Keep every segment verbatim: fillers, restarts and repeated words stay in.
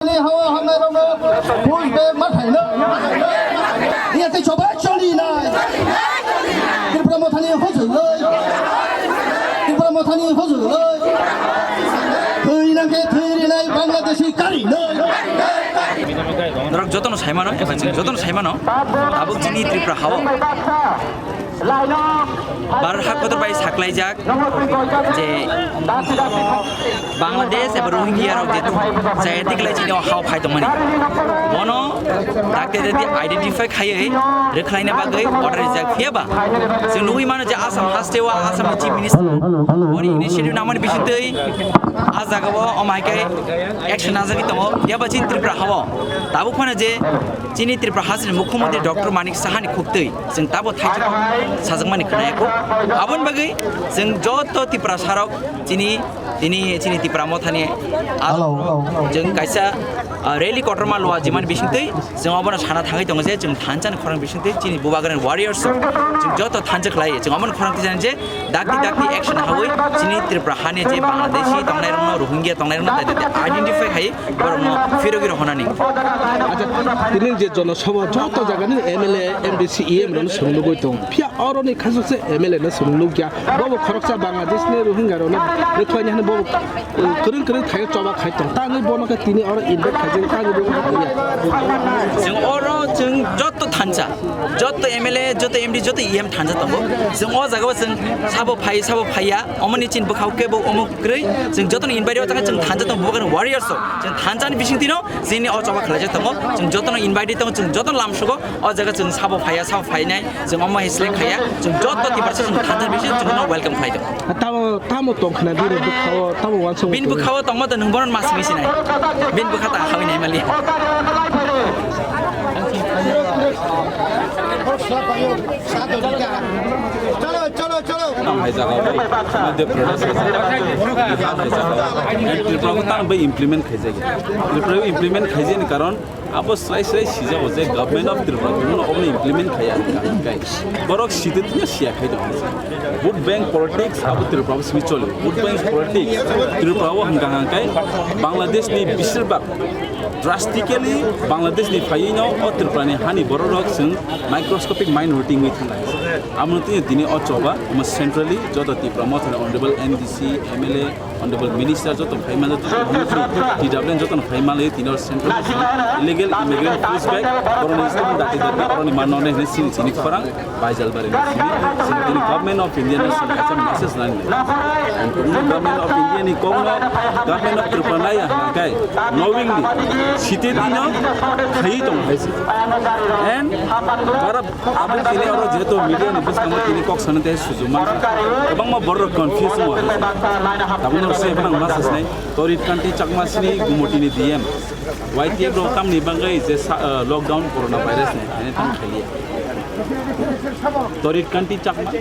Ni hawa hamnai rokno push back ma khaino. Iya tei choba choli nai. Tripura Mothani hojoloi. Tripura Mothani hojoloi. Thwi nangkhe thwi rinai Bangladeshi kari noi. Norok jotono saimano, eba chwng jotono saimano. Tabuk chini Tripura hao. Bharat ha kotor bai saklaijak je Bangladesh eba Rohingya rok je chaya tiklai chini o hao phai tongmani. Bono dakti dakti identify khaiwi rwkhlaina bagwi order rijak. Phiyaba chwng nugwi mano je Assam haste o Assam ni Chief Minister boni initiative nangmani bisingtwi a jaga o omo hai khe action najagwi tongo. Phiyaba chini Tripura hao tabuk phano je chini Tripura hasteni Mukhyamantri Doctor Manik Saha ni khuktwi chwng tabo thaijak sajakmani khwnaya kho. Aboni bagwi chwng joto Tiprasa rok chini, tini chini Tipra Mothani a-, Hello, hello, hello. Chwng kaisa, ah, rally kotorma lua jimani bisingtwi chwng obono sana thangwi tongo je chwng thansa ni khorang bisingtwi chini Bubagrani warriors rok chwng joto thansa khlai chwng obono khorang tisa je dakti dakti action hawi chini Tripura hani je Bangladeshi tongnai rokno, Rohingya tongnai rokno dai dai identify khai borokno phirogwi rohonani. Acha, tini je jonosabha joto jagani M L A, M D C, E M rokno swrwng nugwi tong. Phiya oroni khasuksa M L A no swrwng nukya. Bobo khoroksa Bangladesh ni Rohingya rokno rwkhlaini hwnwi bobo, uh, kwrwng kwrwng thaio choba khai tong. Tangwi bono khe tini oro invite khaijak, tangwi bobo khe tongya. Chwng oro chwng joto thansa, joto M L A, joto M D, joto E M thansa tongo. Chwng o jagao chwng sabo phai, sabo phaiya, omoni chin bwkhao kebo omo kwrwi. Chwng jotono invite o thangkha, chwng thansa tongo, Bubagrani warriors rok. Chwng thansa ni bisingtwi no chini o choba khlaijak tongo. Chwng jotono invite tongo, chwng jotono lamsugo. O jaga chwng sabo phaiya, sabo phainai, chwng omo hai select khaiya, chwng joto Tiprasa chwng thansa bisi chwng no welcome khlai tongo. Tamo, tamo tong khna bini bwkhao, tamo uansuk bini bwkhao tongma to nwng bono mas bisi nai. Bini bwkha ta hawi nai mali. Chalo, chalo, chalo. Ang hai jaga bo Madhya Pradesh hai jaga. Bihar hai jaga. And Tripura bo tang bai implement khaijak. Tripura bo implement khaijani karon abo srai srai sijago je Government of Tripura bono obono implement khaiya hwnkha hwnkhe borok sitwtwino siya khai tong. Vote bank politics abo Tripura bo simi choli. Vote bank politics Tripura o hwnkha hwnkhe Bangladesh ni besirbak drastically Bangladesh ni phaiyino o Tripura ni hani borok rok chwng microscopic minority wngwi thanglai. Amo tini tini o choba omo centrally joto Tipra Mothani honorable M D C, M L A, Honorable Minister joto phai mano, T W N joto phai mano, tini or central illegal immigrant push back, boroni system dati dati, boroni mano ne hne sini sini khorang, baijal bare ne sini, sini tini Government of India ne sini kaisa message nani. Government of India ni kong no, Government of Tripura nai ya hna kai, knowingly, site dino, khai tong hai si. And bara Abo tini oro jehetu media ni bwskango tini kok sana tei sujuma kwbangma borok confuse wng tabukno se phano ma sasnai Torit Kanti Chakma sini Gumoti ni D M Y T F rok tamni bagwi je sa-, ah, lockdown corona virus ni hwnwi tamo khailiya. Torit Kanti Chakma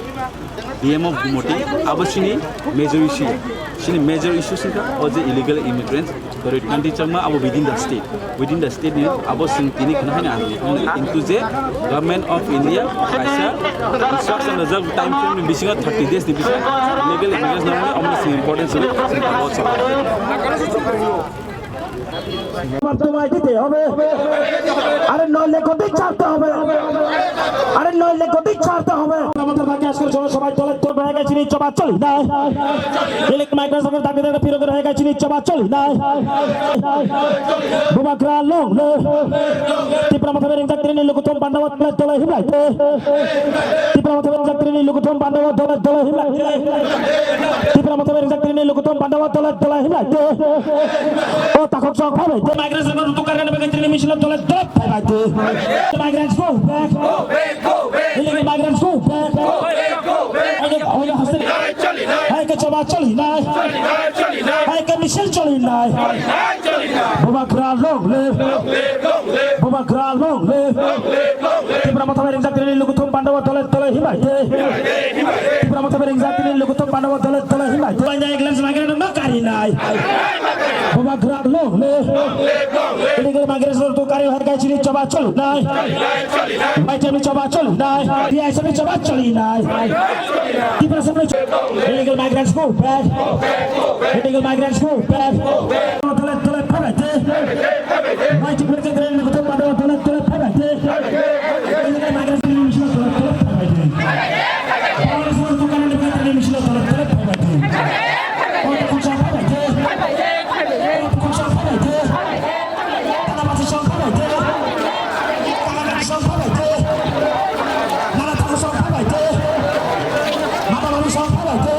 D M of Gumoti abo sini major issue, sini major issue singkha o je illegal immigrants. Torit Kanti Chakma abo within the state, within the state ni abo sing tini khna hani ang into je Government of India kaisa instruction rajak time frame ni bisingo thirty days ni bisingo legal immigration nani omo sing importance ni sing abo sa. তোমায় দিতে হবে, আরে নয় লক্ষ দিক ছাড়তে হবে, আরে নয় লক্ষ দিক ছাড়তে হবে। আমাদের বাকি আজকের জনসভায় দলের দল হয়ে গেছে, নিশ্চয় চলি না। Illegal migrants দের দাবি দাবি ফিরে হয়ে গেছে, নিশ্চয় চলি না। Bubagra long live. Tipra Motha Bering Jaktini Lukuthum Pandawa dole dole himlai. Tipra Motha Bering Jaktini Lukuthum Pandawa dole dole himlai. Tipra Motha Bering Jaktini Lukuthum Pandawa dole dole himlai. O takhuk sok phabai. Migrants দের অধিকার নিয়ে বেগে তিনি মিছিল দলে দলে পড়াইতে। Migrants go back. Illegal migrants go back. Oye, oye, hostel. Hai ke choba choli nai. Hai ke misil choli nai. Bubagra long live. Bubagra long live. Tipra Motha Bering Jaktini Lukuthum Pandawa dole dole himlai. Tipra Motha Bering Jaktini Lukuthum Pandawa dole dole himlai. Banya England migrant no kari nai. Bubagra long live. Illegal migration to kari har kai chini choba choli nai. Bai chini choba choli nai. Dia chini choba choli nai. Tipra Motha illegal migrants go back. Illegal migrants go back. Dole dole Phabaite. Mai chukmani khe dren ni kotor pada pada tole phabaite. Ini kan naga sini misi tole tole phabaite. Bangladesh ni kotor ni kotor misi tole tole phabaite. Kotor kucha phabaite. Kotor kucha phabaite. Tala basi song phabaite. Tala basi song phabaite. Nala tala song phabaite. Mata basi song phabaite.